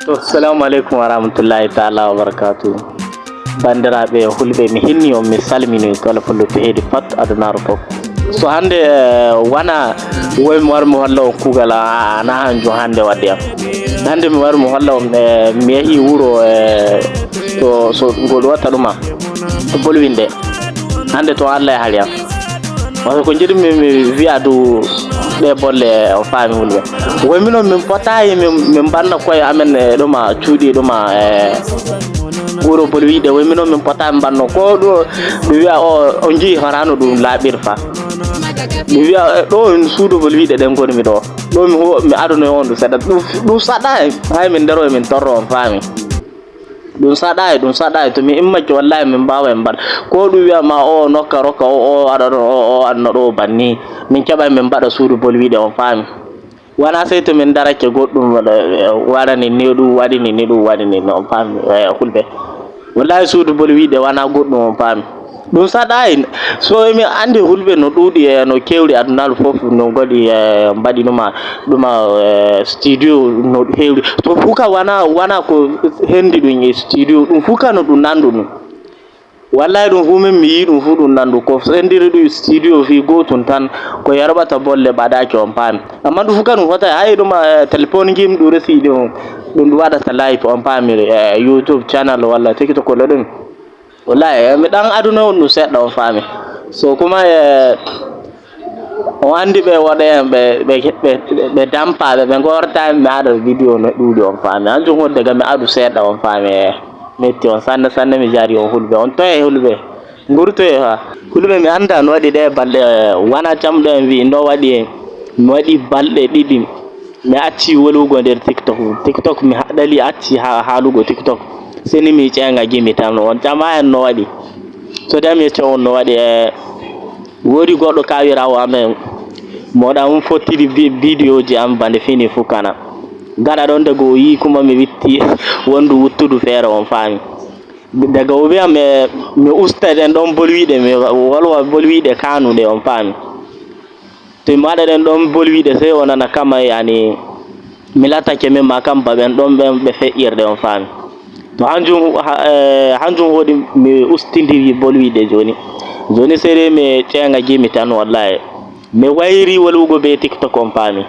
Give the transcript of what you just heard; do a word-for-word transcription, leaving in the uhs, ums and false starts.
To, assalamu aleykum wa rahmatullahi taala wa barakatuh. Banndiraaɓe hulɓe, mi hinni on, mi salmini kala fulɓe heedi pat adunaaru fof. So hannde, eh, wona woy mi war mi holla on kuugal, a, a, ana hanjum hannde wadde am. Hannde mi war mi holla on, eh, mi yahi wuro, eh, to, so ngol watta ɗuma, to Bolwinde. Hannde to Allah e hari am. Wata ko njiɗmi mi wiya du ɗe bolle, on faami, hulɓe. Woy minon min potayi min, min mbanna koye amen e ɗuma cuuɗi ɗuma e wuro Bolwinde. Woy minon min potayi min mbanno ko ɗo mi wiya o, on njiyi horano ɗum laaɓir fa. Mi wiya, eh, ɗo en suudu Bolwinde ɗen ngoni mi ɗo. Ɗo mi ho-, mi aduno on ɗum seɗɗa. Ɗum, ɗum saɗa en. Hay min ndero e min torro, on faami. Ɗum saɗaay, ɗum saɗaay. To mi immake, wallahi, min mbaaway en mbaɗa. Ko ɗum wiya ma, o nokka rokka, o, o waɗa ɗo, o, o anno ɗo banni. Min keɓay min mbaɗa suudu Bolwinde, on faami. Wona sey to min darake goɗɗum, waɗa, waɗani ni ɗum, waɗini ni ɗum, waɗini ni, on faami, eh, hulɓe. Wallahi, suudu Bolwinde wona goɗɗum, on faami. Ɗum saɗaay. So emi anndi hulɓe no ɗuuɗi e no keewri adunaaru fof, no ngoni, eh, mbaɗi ɗuma, ɗuma, eh, studio no heewri. To fuka wana, wana ko hendi ɗum e studio, ɗum fuka no ɗum nandu ɗum. Wallahi ɗum fuu min mi yii ɗum fuu ɗum nandu. Ko sendiri ɗum studio fii gootun tan, ko yarɓata bolle ɓadaaki, on paami. Amma ɗum fuka ɗum fota, hay ɗuma, eh, téléphone ngiimi ɗum resi ɗum, ɗum ɗum waɗata live, on paami, eh, YouTube channel walla TikTok walla ɗum. Wallahi, eh, mi ɗan aduna on ɗum seɗɗa, on faami. So kuma, eh, on anndi ɓe waɗa en, ɓe, ɓe, ɓe, ɓe dampaaɓe, ɓe ngorta en, mi aɗa vidéo no ɗuuɗi, on faami. Hanjum woni daga mi aɗu seeɗa, on faami, eh, metti on sanne, sanne, mi jari on hulɓe, on toye hulɓe, ngurtoye ha. Hulɓe mi annda no waɗi ɗe balɗe, eh, wana camɗo en wi no waɗi en, mi waɗi balɗe ɗiɗi. Mi acci wolugo nder TikTok. TikTok mi haɗali acci ha-, haalugo TikTok. Seni mi ƴeeŋa gimi tan. On ƴama en no waɗi. So dami yecca on no waɗi, e woodi goɗɗo kawirawo amen. Mo ɗan fottiri bi-, bidiyoji am bande fini fukana. Gaɗa ɗon daga o yi kuma mi witti wondu wuttudu feere, on faami. Daga o wiya mi, mi usta ɗen ɗon bolwiɗe, mi wolwa bolwiɗe kanuɗe, on faami. To mi waɗa ɗen ɗon bolwiɗe, sey o nana kama, yani, mi latake min ma kam ba ɓen ɗon ɓen ɓe feƴƴirɗe, on faami. To hanjum, ha-, eh, hanjum woni mi ustindiri bolwiɗe jooni. Jooni sey dei mi ƴeeŋa gimi tan, wallahi. Mi wayri wolwugo be TikTok, on faami.